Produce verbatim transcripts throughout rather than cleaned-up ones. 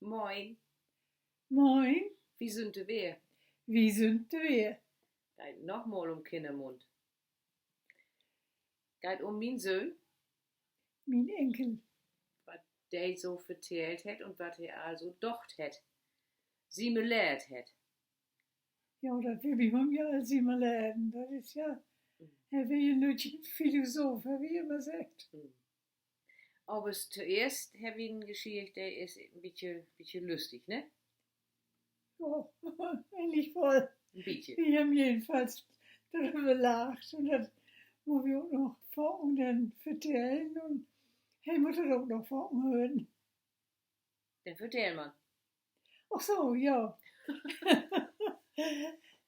Moin. Moin. Wi sünd d'r weer. Wi sünd d'r weer. Geiht nochmal um Kinnermund. Geiht um mien Söhn. Mien Enkel. Wat de so vertellt hett un wat he also docht hett, simuleert hett. Ja, dat will wi hum ja al simuleeren. Dat is ja, he weer ja en lüttjen Philosoph, he, wi immer seggt. Aver toeerst hebb wi en Geschicht, de is en bietje, bietje lustig, ne? Ja, egentlich woll. Wi hebbt jedenfalls dröver lacht un dat mutt wi ok noch faken denn vertellen un he mutt dat ok noch faken hören. Denn vertell man. Ach so, ja.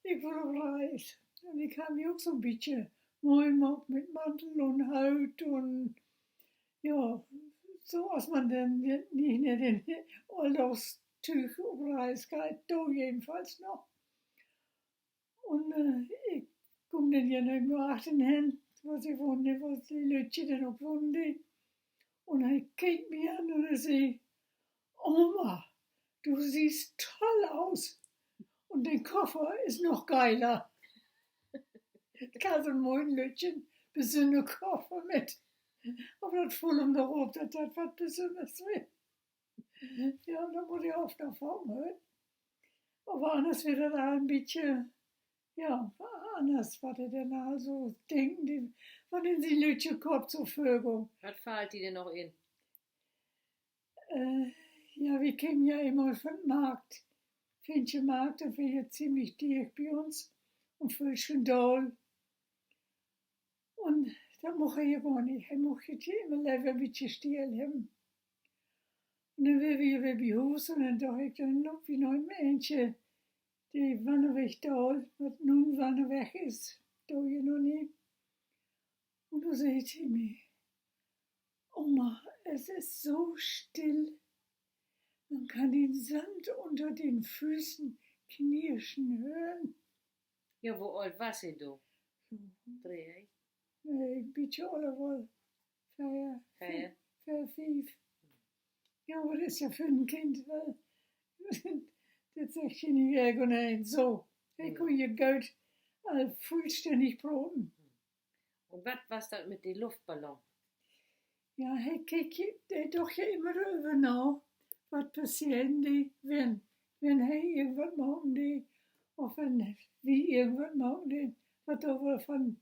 Ik wull op Reis. Un ik heff mi ok so'n bietje moi maakt mit Mantel un Hoot un, ja, so as man denn nich in den Alldagstüüg op Reis geiht, do jedenfalls noch. Un ik kumm denn ja na achtern hen, wo se wahnen, wo de Lüttje denn ok wahnen dee. Un he keek mi an un he sä: Oma, du siehst toll aus. Un de Koffer is noch geiler. Geiht so'n moien lüttjen besünner Koffer mit. Aver dat full hum doch op, dat dat wat Besünners weer. Ja, dor mutt he ok noch faken hören. Aver anners weer dat all en bietje, ja, anners, wat he denn also denken dee, wat in sien lüttje Kopp so vörgeiht. Wat fallt di denn noch in? Ja, wi kemen ja eenmal van Markt, Fenschemarkt, dat weer ja ziemlich dicht bi uns, un Völschendal. Un dat much he ja gor nich. He much ja immer lever en bietje still hebben. Un denn weer wi weer bi Huus un denn doch ik, denn loop wi na en Eenje de Wannerweg daal, wat nu Wannerweg is, do je noch nich. Un do sä he to mi: Oma, es ist so still. Man kann den Sand unter den Füßen knirschen hören. Ja, wo oolt was he do? Dree? Nee, en bietje oller woll. Veer, veer, veer, fief. Ja, aver dat is ja för en Kind, dat seggt je nich elkeen so. He kunn ja goot al vullstännig proten. Un wat was dat mit de Luftballon? Ja, he keek, he docht ja immer över na, wat passeren dee, wenn, wenn he irgendwat maken dee, of wenn wi irgendwat maken deen, wat dor woll van,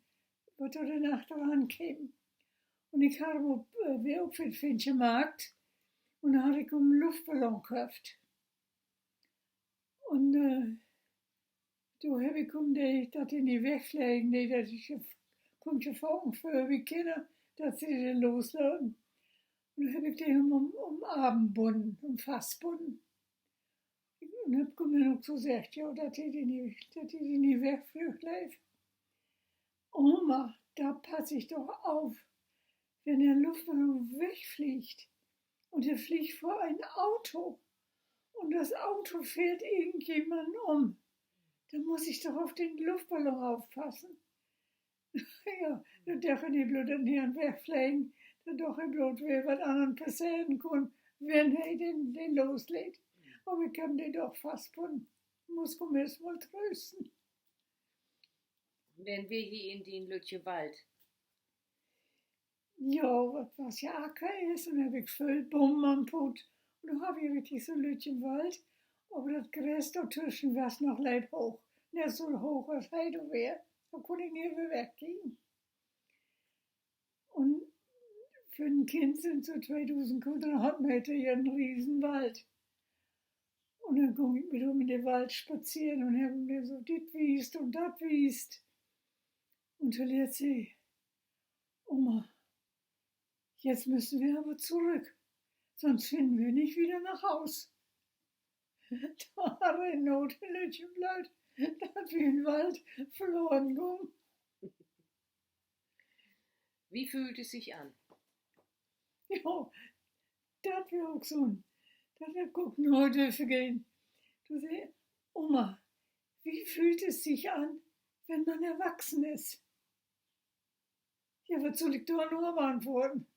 wat dor denn achteran keem. Un ik harr hum op, weer op Fenschemarkt, un dor harr ik hum en Luftballon köfft. Un do heff ik hum de, dat de nich wegflegen dee, dat kummt ja faken vör bi Kinner, dat se de loslaten. Un do heff ik de hum um, um Arm bunnen un fastbunnen. Un heff hum denn ok so seggt, ja, dat de, dat de nich wegflüggt, leev Oma, da pass ich doch auf, wenn der Luftballon wegfliegt und er fliegt vor ein Auto und das Auto fährt irgendjemanden um, dann muss ich doch auf den Luftballon aufpassen. Ja, denn dach he nich bloot, dat he nich wegflegen, denn dach he bloot weer, wat annern passeren kunn, wenn he den, den losleet. Aver ik heff de doch fastbunnen. Muss hum eerst mal trösten. Denn weer ji in dien lüttje Wald. Ja, dat was ja Acker eerst, un heff ik vööl Bomen anpuut. Un do harr wi richtig so'n lüttjen Wald, aver dat Gras dortüschen was noch leep hooch. Net so hooch as he dor weer. Dor kunn ik nich över wegkieken. Un för en Kind sünd so tweedusend Quadratmeter ja en Riesenwald. Un denn gung ik mit hum in de Wald spazeren un heff hum denn so dit wiest un dat wiest. Un toletzt sä he: Oma, jetzt müssen wir aber zurück, sonst finden wir nicht wieder nach Haus. Dor harr he Noot, lüttje Blööd, dat wi in Wald verloren gungen. Wie fühlt es sich an? Ja, dat weer ok so'n, dat heff ik ok nooit weer vergeten. Do sä he: Oma, wie fühlt es sich an, wenn man erwachsen ist? Ja, wat sull ik dor nu op antwoorden?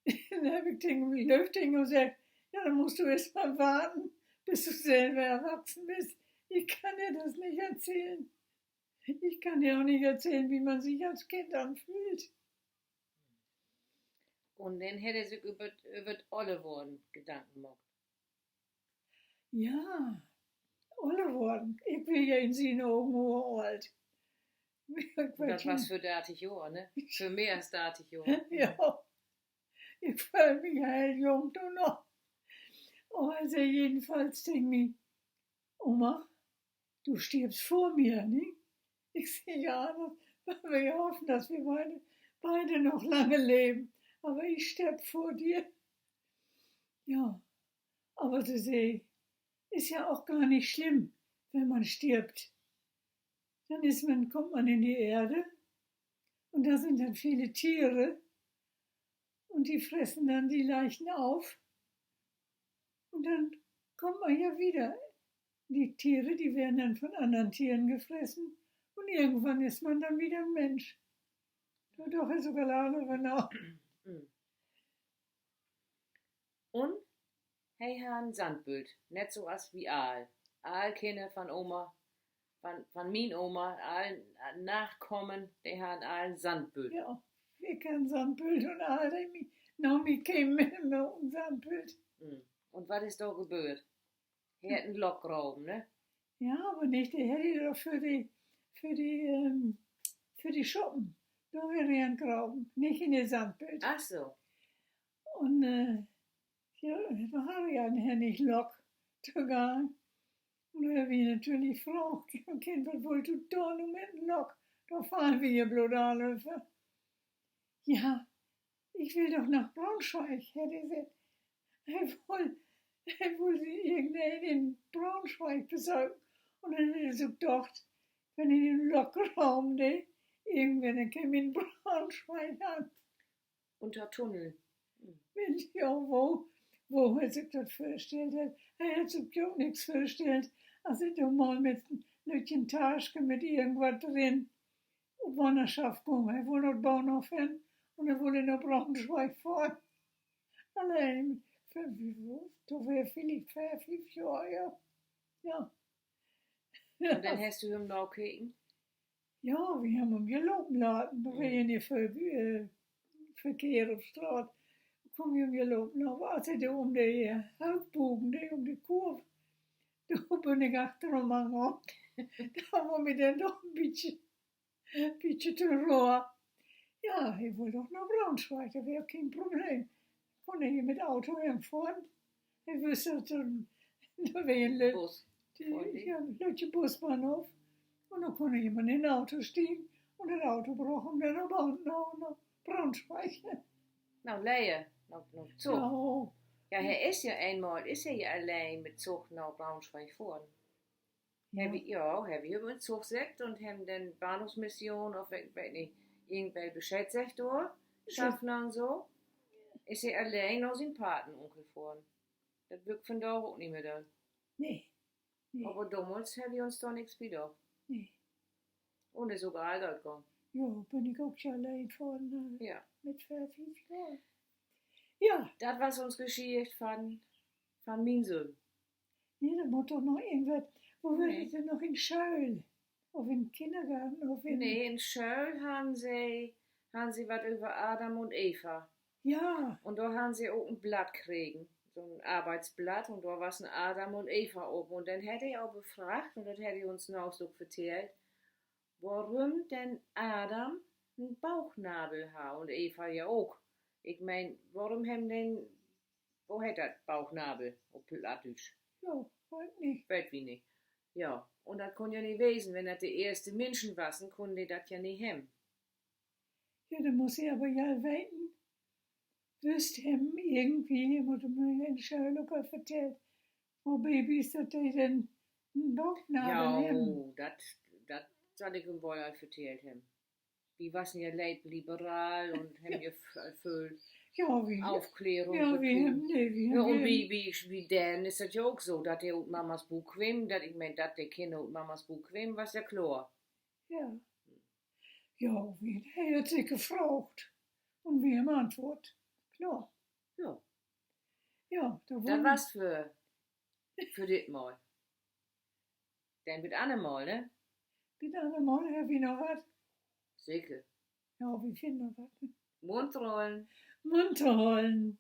Denn heff ik tegen, leev tegen hum seggt: Ja, denn musst du eerst mal warten, bis du selber erwachsen bist. Ich kann dir das nicht erzählen. Ich kann dir auch nicht erzählen, wie man sich als Kind anfühlt. Un denn hett he sik över, över 't Olle worden Gedanken maakt. Ja, olle worden. Ik weer ja in sien Ogen urolt. Dat was för dartig Johr, ne? För mehr as dartig Johr. Ja. Ik föhl mi ja heel jung do noch. Oh, also jedenfalls denk mi, Oma, du stirbst vor mir, ne? Ik segg, ja, dat, dat will ik hoffen, dat wi beide, beide noch lange leven. Aber ich sterb vor dir. Ja, aber se seggt, is ja auch gar nicht schlimm, wenn man stirbt. Dann ist man, kommt man in die Erde und da sind dann viele Tiere und die fressen dann die Leichen auf und dann kommt man ja wieder. Die Tiere, die werden dann von anderen Tieren gefressen und irgendwann ist man dann wieder ein Mensch. Dor doch ik ok al lang över na. Un he harr en Sandbült, net so as wi all. All Kinner van Oma, van, van mien Oma, all Nakamen, de harrn all en Sandbült. Ja, ik harr en Sandbült un all, de mi, na mi kemen, harrn ok en Sandbült. Un wat is dor geböört? He hett en Lock graven, ne? Ja, aver nich, de hett he doch för de, för de, för de Schuppen. Dor weer he an graven, nich in de Sandbült. Ach so. Un, ja, dor harr he ja en hennig Lock to gahn. Un dor hebb wi natürlich fraagt, Kind, wat wullt du dor nu mit en Lock? Dor fallen wi ja bloot all över. Ja, ik will doch nach Braunschweig, hett he seggt. He wull, he wull irgendeen in Braunschweig besöken. Un denn hett he sik docht, wenn he en Lock graven dee, irgendwenn keem he in Braunschweig an. Unner Tunnel. Mensch, ja, wo, wo he sik dat vörstellt hett. He hett sik ja ok nix vörstellt, as he dor mal mit en lüttjen Taschke mit irgendwat drin op Wannerschaft gung. He wull na Bahnhoff hen un he wull na Braunschweig fohren. Alleen, för, wo, dor weer villicht veer, fief Johr, ja. Ja. Un denn hest du hum nakeken? Ja, wi hebben hum ja lopen laten. Dor weer ja nich völ Verkehr op Straat. Dor kunnen wi hum ja lopen laten. Aver as he dor üm de Hookbugen, de, üm de Kurv, dor bün ik achter hum an. Dor wurr mi denn doch en bietje, bietje to rohr. Ja, he wull doch na Braunschweig, dat weer ok keen Problem. Kunn he mit Auto henfohren. He wüss, dat, dor weer en lüttje Busbahnhoff. Un dor kunn he jümmer in Auto stiegen un dat Auto broch hum denn na Braun-, na, na Braunschweig. Na Leer, na, na Zug. Ja, he is ja eenmal, is he ja alleen mit Zug na Braunschweig fohren. Hebbt wi, ja, hebbt wi hum in Zug sett un hebben denn Bahnhofsmission of ik weet nich, irgendwell Bescheed seggt dor, Schaffner un so. Is he alleen na sien Patenunkel fohren. Dat würr ik vandaag ok nich mehr doon. Nee. Aver domals hebbt wi uns dor nix bi dacht. Un is ok all goot gahn. Ja, bün ik ok ja alleen fohren, mit veer, fief Johr. Ja, dat was uns Geschicht van, van mien Söhn. Nee, dat mutt doch noch irgendwat, wo weer ik denn noch in Schööl? Of in Kinnergarten, of in, nee, in Schööl harrn se, harrn se wat över Adam un Eva. Ja. Un dor harrn se ok en Blatt kregen, so'n Arbeitsblatt, un dor was en Adam un Eva op. Un denn hett he aver fraagt, un dat hett he uns naast ok vertellt, worüm denn Adam en Bauchnabel harr un Eva ja ok. Ik meen, worüm hebben denn, wo heet dat, Bauchnabel op Plattdüütsch? Ja, weet nich. Weet wi nich. Ja, un dat kunn ja nich wesen, wenn dat de eerste Minschen wassen, kunnen de dat ja nich hebben. Ja, denn muss he aver ja weten, wüsst hebben, irgendwie, mutt man in Schööl ok al vertellt, wo Babys, dat de denn en Bauchnabel hebben. Ja, dat, dat sall ik em woll al vertellt hebben. Wi wassen ja leep liberal un hebben ja v-, völ Aufklärung, ja, wi hebben, nee, wi hebben, ja, un bi, bi, bi den is dat ja ok so, dat de ut Mamas Buuk kwemen, dat, ik meen, dat de Kinner ut Mamas Buuk kwemen, was ja kloor. Ja. Ja, wi, he hett sik gefraagt. Un wi hebben antwoort. Kloor. Ja. Ja, dat was för För dit Mal. Denn bit anner Mal, ne? Bit anner Mal, hebbt wi noch wat? Seker. Ja, wi finnt noch wat. Munterhollen. Munterhollen.